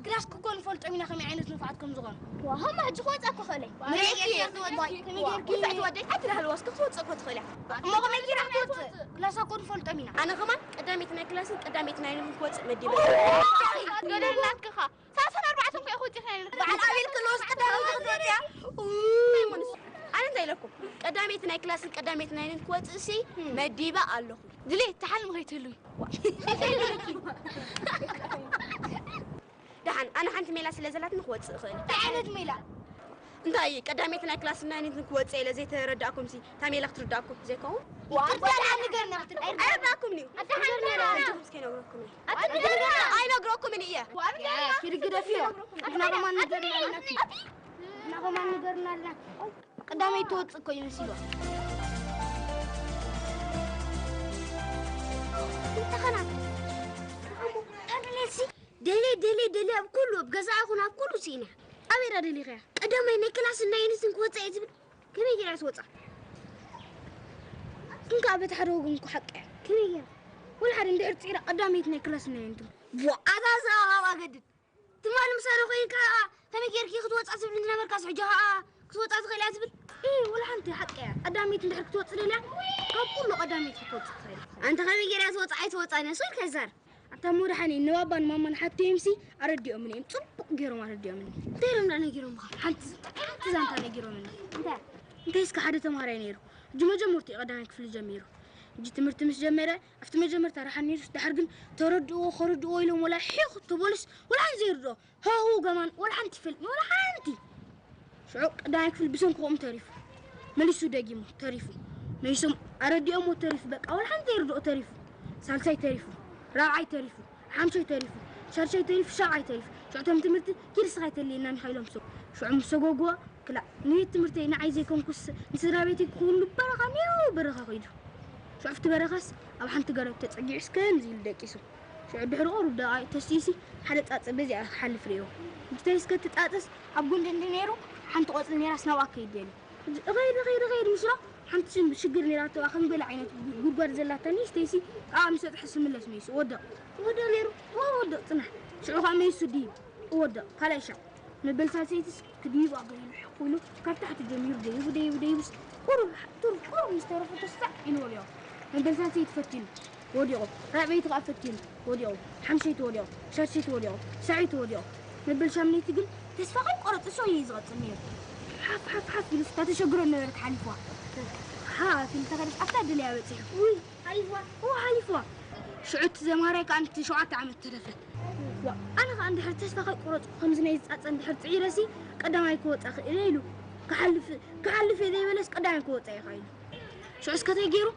ክላስ ክኮን ፈልጦም ኢና ከመይ ዓይነት ንፋዓት ከም ዝኾኑ። ዋ፣ ሀማ ሕጂ ክወፃ እኮ ኸእለይ። መሬት ክትወደይ ኣይትዳህልዋ እስከ ክትወፅእ እኮ ትኽእል እያ። እሞ ከመይ ጌራ ክትወፅእ? ክላስ ኣኮ ንፈልጦም ኢና። ኣነ ከማን ቀዳመይቲ ናይ ክላስን ቀዳመይቲ ናይ ክወፅእ መዲበ። ገደልናትክኻ ሳሰን ኣርባዕተን ኮ ይኹት ይኸይል በዓል ኣቤል ክልኦስ ቀዳመይቲ ክትወፅያ። ኣነ እንታይ ኢለኩም? ቀዳመይቲ ናይ ክላስን ቀዳመይቲ ናይ ክወፅእ ሲ መዲበ ኣለኹ። ድሌት ተሓልሚ ከይትህሉይ ደሓን ኣነ ሓንቲ ሜላ ስለ ዘላትኒ ክወፅእ እኽእል። እንታይ ዓይነት ሜላ? እንታይ ቀዳመይቲ ናይ ክላስ ናይ ንትን ክወፅእ ኢለ ዘይተረዳእኩም ሲ እታ ሜላ ክትርዳእኩም ዘይከውን? ዋርዳላ ንገርና ክትል ኣይረዳእኩም እዩ። ኣዳሓንና ኣይነግረኩም እየ። ኪድ ግደፊዮ። ንሕና ከማን ንገርና ኣለና። ንሕና ከማን ንገርና ኣለና። ቀዳመይቲ ትወፅእ እኮ ይመስልዋ። እንተኸና ደልየ ደልየ ደልየ ኣብ ኩሉ ኣብ ገዛ ይኹን ኣብ ኩሉ ስኢና። ኣበይ ዳ ደሊኽያ? ቀዳማይ ናይ ክላስ ናይ ንስን ክወፅእ እየ ዝብል ከመይ ገይራ ትወፃ? ግን ከዓ በቲ ሓደ ወገን እኮ ሓቂ እያ። ከመይ ገይራ? ወላ ሓደ እንድሕር ፅዒራ ቀዳመይቲ ናይ ክላስ ናይ ንትን። ኣታ ዘረባ ገድድ ትማሊ ምሳና ኮይንካ ከመይ ጌርኪ ክትወፃ ትብል ዝነበርካስ ሕጂ ከዓ ክትወፃ ትኽእል እያ ትብል? እ ወላ ሓንቲ ሓቂ እያ። ቀዳመይቲ እንድሕር ክትወፅእ ደልያ ካብ ኩሉ ቀዳመይቲ ክትወፅእ ትኽእል። ኣንተ ከመይ ጌራ ትወፃ ኣይትወፃን እያ ሶል ከዛር ኣታ መድሓኒ ንባባን ማማን ሓተይምሲ ኣረዲኦምን እዮም። ፅቡቕ ገይሮም ኣረዲኦምኒ። እንታይ ኢሎም ዳ ነጊሮምኻ? ሓንቲ ሓንቲ ዛንታ ነጊሮምኒ። እንታይ እንታይ እስከ ሓደ ተምሃራይ ነይሩ። ሕጂ መጀመርትኡ ቀዳማይ ክፍሊ ጀሚሩ። ሕጂ ትምህርቲ ምስ ጀመረ ኣብቲ መጀመርታ ረሓን ነይሩስ ድሓር ግን ተረድእዎ ከረድእዎ ኢሎም ወላ ሒኽ ተበሉስ ወላ ሓንቲ ዘይርድኦ ሃሁ ገማን ወላ ሓንቲ ይፈልጥ ወላ ሓንቲ። ሽዑ ቀዳማይ ክፍሊ ብሰንክኦም ተሪፉ። መሊሱ ደጊሙ ተሪፉ። መሊሶም ኣረዲኦሞ ተሪፉ። በቃ ወላ ሓንቲ ዘይርድኦ ተሪፉ። ሳልሳይ ተሪፉ። ራብዓይ ተሪፉ። ሓምሻይ ተሪፉ። ሻድሻይ ተሪፉ። ሻብዓይ ተሪፉ። ሽዑ እቶም ትምህርቲ ኪድ እስኻ ኣይተልየናን ኢኻ ኢሎም ሰ ሽዑ ምስ ሰጎግዎ ክላእ ንቤት ትምህርተይ ንዓይ ዘይኮንኩስ ንስድራ ቤተይ ክኸውን በረኻ ኔው በረኻ ከይዱ። ሽዑ ኣብቲ በረኻስ ኣብ ሓንቲ ገረብ ተጸጊዑስ ከምዚ ኢሉ ደቂሱ። ሽዑ ድሕሪ ቁሩብ ደቓይቕ ተሲኡሲ ሓደ ጻጸ በዚኣ ክሓልፍ ርእዮ። እንተይስ ከቲ ጻጸስ ኣብ ጎንዲ እንዲ ነይሩ ሓንቲ ቆጽሊ ነይራስ ናብኣ ከይድ ደልዩ። እኸይድ እኸይድ እኸይድ ምስሎ ሓንቲ ሽግር ነይራቶ ከም ገለ ዓይነት ጉድጓድ ዘላታ ንእሽተይሲ ኣብኣ ምስ በጽሐ ስምለስ መይሱ ወደቕ። ወደቕ ነይሩ ወደቕ ጽናሕ። ሽዑ ከዓ መይሱ ድዩ ወደቕ ካልኣይ ሻዕ። መበል ሳልሰይትስ ክድይብ ኣገይሉ ሕቕ ኢሉ ካብ ታሕቲ ጀሚሩ ደይቡ ደይቡ ደይቡስ ቁሩብ ቱር ቁሩብ ምስ ተረፉ ተሳዕ ኢሉ ወዲቑ። መበል ሳልሰይቲ ፈቲኑ ወዲቑ። ራብዐይቲ ከኣ ፈቲኑ ወዲቑ። ሓምሸይቲ ወዲቑ። ሻድሸይቲ ወዲቑ። ሰዐይቲ ወዲቑ። መበል ሻምነይቲ ግን ተስፋ ከይቆረጸ እሱ እዩ ዝቐጽል ነይሩ። ሓፍ ሓፍ ሓፍ ኢሉስ እታ ተሸግሮ ነበረት ሓሊፍዋ። ሓፍ ኢሉ ተኸደስ ኣብታ ደለያ በጺሑ። ውይ ሓሊፍዋ። ኦ ሓሊፍዋ። ሽዑ እቲ ዘምሃራይ ከኣ ነቲ ሸውዓተ ዓመት ተረፈት። ዋ፣ ኣነ ከኣ እንድሕር ተስፋ ከይቆረጽኩ ከምዚ ናይ ዝጻጸ እንድሕር ጽዒረሲ ቀዳማይ ክወጻ ክእለ ኢሉ ክሓልፍ ክሓልፍ እየ ዘይበለስ ቀዳማይ ክወጻ እየ ኢሉ። ሽዑ እስከ እንታይ ገይሩ?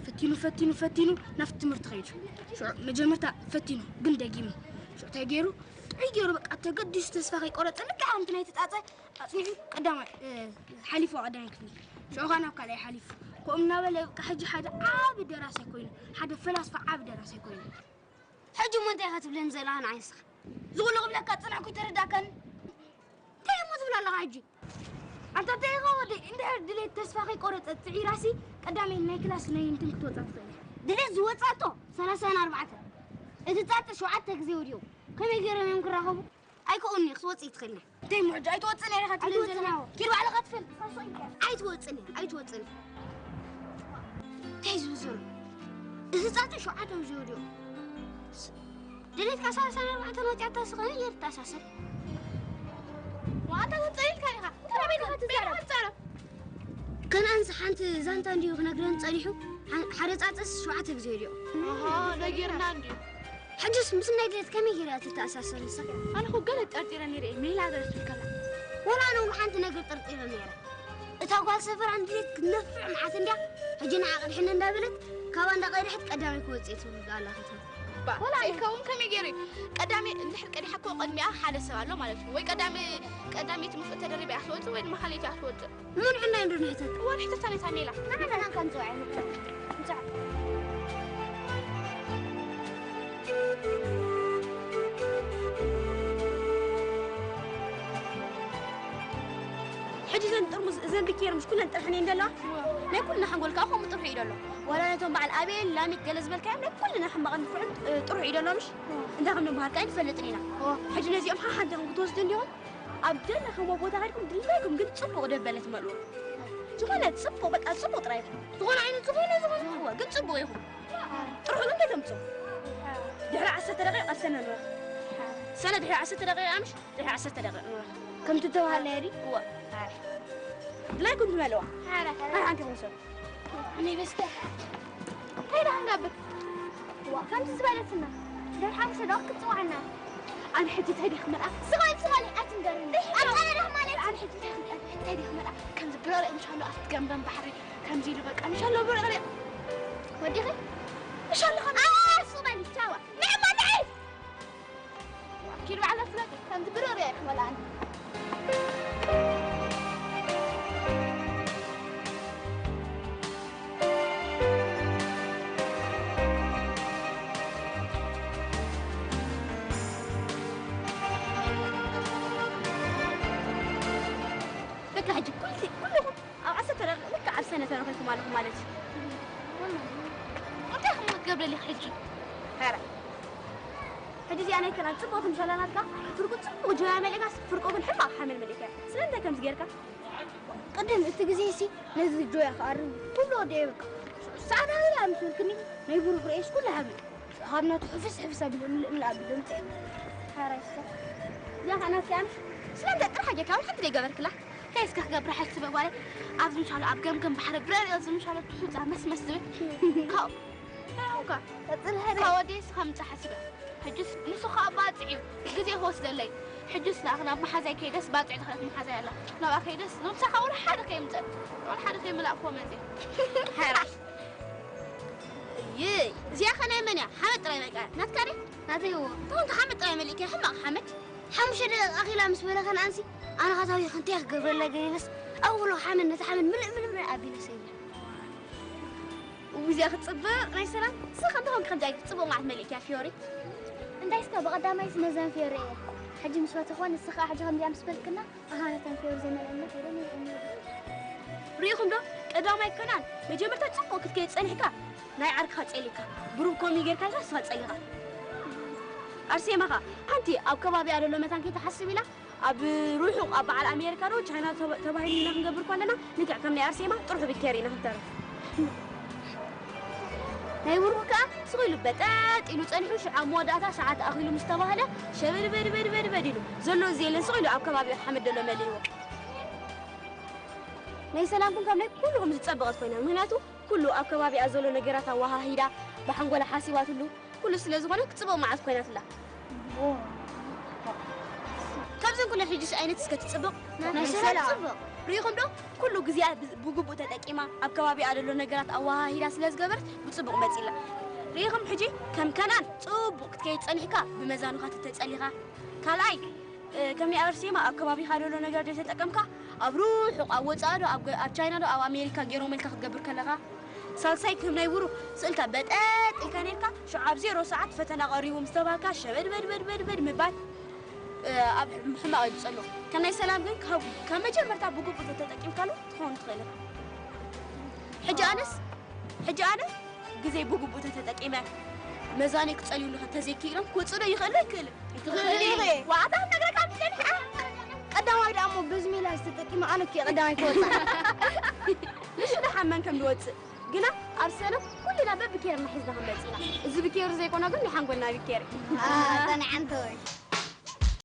ፈቲኑ ፈቲኑ ፈቲኑ ናብቲ ትምህርቲ ከይዱ። ሽዑ መጀመርታ ፈቲኑ ግን ደጊሙ። ሽዑ እንታይ ገይሩ? ጥዑይ ገይሩ በቃ ተገዲሱ ተስፋ ከይቆረጸ ልክዕ ከምቲ ናይ ተጻጸ ኣጽኒዑ ቀዳማይ ሓሊፉ ቀዳማይ ክፍሊ ሽዑ ኸኣ ናብ ካልኣይ ሓሊፉ ከምኡ እናበለ በቃ ሕጂ ሓደ ዓቢ ደራሳይ ኮይኑ ሓደ ፈላስፋ ዓቢ ደራሳይ ኮይኑ። ሕጂ እሞ እንታይ ኢኻ ትብለኒ ዘለኻ ንዓይ ንስኻ? ዝኹሉ ክብለካ ዝጸናሕኩ ኣይተረዳእካኒ። እንታይ እሞ ትብል ኣለኻ ሕጂ? ኣንታ እንታይ ኢኻ ወደይ እንድሕር ድሌት ተስፋ ከይቆረጸት ጽዒራሲ ቀዳመይቲ ናይ ክላስ ናይ እንትን ክትወጻ ትኽእል እያ። ድሌት ዝወጻቶ ሰላሳን ኣርባዕተን እቲ ጻጸ ሸውዓተ ግዜ ወዲቑ ከመይ ገይሮም እዮም ክራኸቡ? ኣይከውንኒ ክትወጽእ ትኽእልና። እንታይ እሞ ሕጂ ኣይትወጽእ ነይርኻ ትብለኒ ዘለኻ? ኪድ ባዕልኻ ትፈል። ኣይትወጽእን እያ ኣይትወጽእን እያ። እንታይ ዝብል ዘሎ? እዚ ጻጸ ሸውዓተ ግዜ ወዲቑ። ድሌትካ ሰላሳን ኣርባዕተን ወጺኣታ ስኸ የር ተኣሳሰር። ዋንታ ተጸሊልካ ኢኻ። ተረቢልካ ትዛረብ። ከነኣንስ ሓንቲ ዛንታ እንድዩ ክነግረን ጸኒሑ። ሓደ ጻጸስ ሸውዓተ ግዜ ድዩ? ኣሃ ነጊርና እንድዩ። ሕጅስ ምስ ናይ ድሌት ከመይ ገይራ ትተኣሳሰር ንሳ? ኣነ እኮ ገለ ጠርጢረ ነይረ እየ ሜላ ገለ ትብል ከላ። ወላ ኣነ እውን ሓንቲ ነገር ጠርጢረ ነይረ። እታ ጓል ሰፈራ ንድሌት ክትነፍዕ መዓት እንድያ። ሕጂ ንዓ ቅድሕኒ እንዳበለት ካባ እንዳቐድሐት ቀዳመይ ክወፅእ እየ ትብል ኣላ ከይትብል። ባ ዘይከውን ከመይ ገይሩ እዩ? ቀዳመይ እንድሕር ቀዲሓ እኮ ቅድሚኣ ሓደ ሰብ ኣሎ ማለት እዩ። ወይ ቀዳመይ ቀዳመይቲ ምስ እተደሪበ እያ ክትወፅእ ወይ ድማ ካልኣይቲ እያ ክትወፅእ። እሞ ንዕና እዩ እንዶ ንሕተት። እዋ ንሕተታ ነታ ሜላ። ንዓና ናን ከምፅዋ ዓይነት ምፅዕ። ሕጂ እዘን ጥርሙዝ እዘን ቢኬር ምሽ ኩለን ጥርሕን እየን ዘለዋ። ናይ ኩልና ሓንጎል ከዓ ከምኡ ጥርሑ እዩ ዘሎ። ዋላ ነቶም በዓል ኣቤል፣ ላሚት ገለ ዝበልካዮም ናይ ኩልና ሕማቕን ንፉዕን፣ እ፣ ጥርሑ እዩ ዘሎ፣ ምሽ? እንታይ ከም ንበሃል ከዓ ኣይንፈልጥን ኢና። ሕጂ ነዚኦም ሓሓንቲ ከም ክትወስዱ እንዲኹም፣ ኣብ ደለኹምዎ ቦታ ከድኩም ድላይኩም ግን ጽቡቕ ደበለ ትመልኡ። ዝኾነ ጽቡቕ፣ በቃ ጽቡቕ ጥራይ ይኹን። ዝኾነ ዓይነት ዝኾነ፣ ዝኾነ፣ እወ፣ ግን ጽቡቕ ይኹን። ጥርሑ ግን ከይተምጽኡ። ድሕሪ ዓሰርተ ደቂቕ ኣብ ሰነ ንረኽብ። ሰነ ድሕሪ ዓሰርተ ደቂቕ ኣምሽ፣ ድሕሪ ዓሰርተ ደቂቕ ንረኽብ። ከምቲ ተባሃልና የዲ? እወ። ድላይኩም ትመልዋ። ሓራ። ሓንቲ ውሰዱ። ኣነ በስተ። እንታይ ደኣ ክንገብር? ዋ፣ ከምዚ ዝበለትና። ድሕሪ ሓሙሽተ ደቂቕ ክትጽውዓና። ኣነ ሕጂ እንታይ ድየ ክመልኣ? ስቕ በል፣ ስቕ በል፣ ኣይትንገርኒ። ኣታ ደኣ ማለት። ኣነ ሕጂ እንታይ ክመልኣ? እንታይ ድየ ክመልኣ? ከምዚ ብረቕሪቕ ምሻሎ ኣብቲ ገምገም ባሕሪ ከምዚ ኢሉ በቃ ምሻሎ ብረቕሪቕ። ወዲኺ? ምሻሎ ከም ኣይ፣ ስቕ በል፣ ቻዋ። ንዕማ ንዒ! ኪድ ባዕላ ፍለጥ፣ ከምዚ ብርቕሪቕ እየ ክመልኣኒ። በቃ ሕጂ ኩሉ-፣ ኩልኹም ኣብ ዓሰርተ ደቂቕ ልክዕ ኣብ ሰነ ተረኺብኩም ኣለኹም ማለት እዩ። እንታይ ከም ክትገብረሊ ሕጂ? ኧረ፣ ሕጂ እዚኣ ናይ ከናን ጽቡቕ ትምሰላ ናትካ፣ ፍርቁ ጽቡቕ ጆያ መሊእካስ፣ ፍርቁ ግን ሕማቕ ሓመል መሊእካያ። ስለምንታይ ከምዚ ጌርካ? ቅድም እቲ ግዜ ሲ ነዚ ጆያ ክኣርም ኩሉ ወዲኤ በቃ። ሰዓት ሃበላ ምስ በልክኒ ናይ ብሩኽ ርእየስ ኩሉ ሃብሊ። ካብ ናቱ ሕፍስ ሕፍስ ኣቢሉ ምልእ ምልእ ኣቢሉ ምጽእ። ሓራይ ስተ። እዚኣ ኸኣ ናትኪ ኣምሽ። ስለምንታይ ጥራሕ ጌርካ እውን ሓንቲ ዘይገበርክላ? እንታይ እስከ ክገብር ሓስበ ጓለይ? ኣብዚ ምሻሎ ኣብ ገምገም ባሕሪ ብረር ኣብዚ ምሻሎ ትሑጻ መስመስ ዝብል። ካብኡ። እንታይ ኾንካ? ቀጽል፣ ሓራይ። ካብ ወዲስ ከምጽእ ሓስበ። ሕጅስ ንሱ ኸኣ ባጽዕ እዩ። ግዜ ክወስደለይ። ሕጅስ ንኣኽ ናብ መሓዛይ ከይደስ ባጽዕ ተኽለት መሓዛይ ኣላ። ናብኣ ከይደስ፣ ንሳኻ ወላ ሓደ ከየምጽእ፣ ወላ ሓደ ከይመላእክዎ መጽእ። ሓራይ። እይ፣ እዚኣ ኸ ናይ መን እያ? ሓመድ ጥራይ በቃ። ናትካ ድያ? ናተይ እዎ። ተኾንካ ሓመድ ጥራይ መሊእካ፣ ሕማቕ ሓመድ። ሓሙሽተ ደቂቕ ኣኺላ ምስ በለ ኸንኣንሲ፣ ኣነ ኸታዊ ኸንተይ ክገብረላ ገይረስ፣ ኣብሎ ሓመድ ነቲ ሓመድ ምልእ ምልእ ምልእ ኣቢለ ሰይለ። እዚኣ ክትጽብቕ ናይ ሰላም፣ ስኽ እንተኾንካ ከምዚ ኣይክትጽብቕ ማለት መሊእካ ፊዮሪ። እንታይ እስከ ብቐዳማይስ ነዘን ፊዮሪ እየ። ሕጂ ምስ ፈተኹወን፣ ንስኻ ሕጂ ከምዚኣ ምስ በልክና፣ ኣሃ፣ ነተን ፊዮሪ ዘይመልአና ከይደን ይርእየን ነይሩ። ርኢኹም ዶ? ቀዳማይ ከናን መጀመርታ ጽቡቕ ክትከይድ ጸኒሕካ፣ ናይ ዓርክኻ ጸሊእካ፣ ብሩብ ኮሚ ጌርካ ኢልካ ንስኻ ጸሊኻ። ኣርሴማኻ ሓንቲ ኣብ ከባቢኣ ዘሎ መታን ከይትሓስብ ኢላ፣ ኣብ ርሑቕ ኣብ በዓል ኣሜሪካ ዶ ቻይና ተባ-፣ ተባሂሉ ኢና ክንገብር ከለና፣ ልክዕ ከም ናይ ኣርሴማ ጥርሑ ብኬር ኢና ክንተርፍ። ናይ ብሩኽ ከኣ ስቕ ኢሉ በጠጥ ኢሉ ጸኒሑ፣ ሽዑ ኣብ መወዳእታ ሰዓት ኣኺሉ ምስ ተባህለ፣ ሸበድበድበድበድበድ ኢሉ፣ ዘሎ ዘየለን ስቕ ኢሉ ኣብ ከባቢኡ ሓመድ ደሎ መሊእዎ። ናይ ሰላም ግን ካብ ናይ ኩልኹም ዝጸበቐት ኮይና፣ ምኽንያቱ ኩሉ ኣብ ከባቢኣ ዘሎ ነገራት ኣወሃሂዳ፣ ብሓንጎላ ሓሲባትሉ፣ ኩሉ ስለ ዝኾነ ክጽብቕ መዓልቲ ኮይናትላ። ካብዘን ኩለን ሕጅስ ኣየነይት እስከ ትጽብቕ? ናይ ሰላም ጽብቕ። ርኢኹም ዶ? ኩሉ ግዜኣ ብ-፣ ብግቡእ ተጠቂማ፣ ኣብ ከባቢኣ ዘሎ ነገራት ኣወሃሂዳ ስለ ዝገበረት ብጽቡቕ መጺላ። ርኢኹም ሕጂ ከም ከናን ጽቡቕ ክትከይድ ጸኒሕካ ብመዛኑኻ ተተጸሊኻ። ካልኣይ፣ እ፣ ከም ናይ ኣርሴማ ኣብ ከባቢኻ ዘሎ ነገር ዘይተጠቀምካ፣ ኣብ ርሑቕ፣ ኣብ ወጻኢ ዶ፣ ኣብ ገ-፣ ኣብ ቻይና ዶ፣ ኣብ ኣሜሪካ ገይሮም ኢልካ ክትገብር ከለኻ፣ ሳልሳይ ከም ናይ ብሩኽ ስእልካ በጠጥ ኢልካ ነይርካ፣ ሽዑ ኣብ ዜሮ ሰዓት ፈተና ቀሪቡ ምስ ተባልካ ሸበድበድበድበድበድ ምባል፣ እ፣ ኣብ ሕማቕ እዩ ዝጸልዎ። ከም ናይ ሰላም ግን ካብ፣ ካብ መጀመርታ ብግቡእ ተተጠቂምካሉ ትኸውን ትኽእል ኢኻ። ሕጂ ኣነስ፣ ሕጂ ኣነ ግዜ ብግቡእ ተተጠቂመ መዛነይ ክጸልዩሉ ተዘይክኢሎም ክወጽእ ዶ ይኽእል ዶ ኣይክእልን? ይኽእል። ዋዕታ ክነግረካ ምስ ጸኒሐ። ቀዳማይ ደኣ እሞ በዚ ሜላ ዝተጠቂመ ኣነ እኮ እየ ቀዳማይ ክወጽእ። ንሱ ደሓን መን ከም ዝወጽእ። ግና ኣብ ሰነ ኩልና በብኬርና ሒዝና ክንመጽእ ኢና። እዚ ብኬሩ ዘይኮነ ግን ናይ ሓንጎልና ብኬር እዩ። አ፣ ጸንዓንተ ወይ።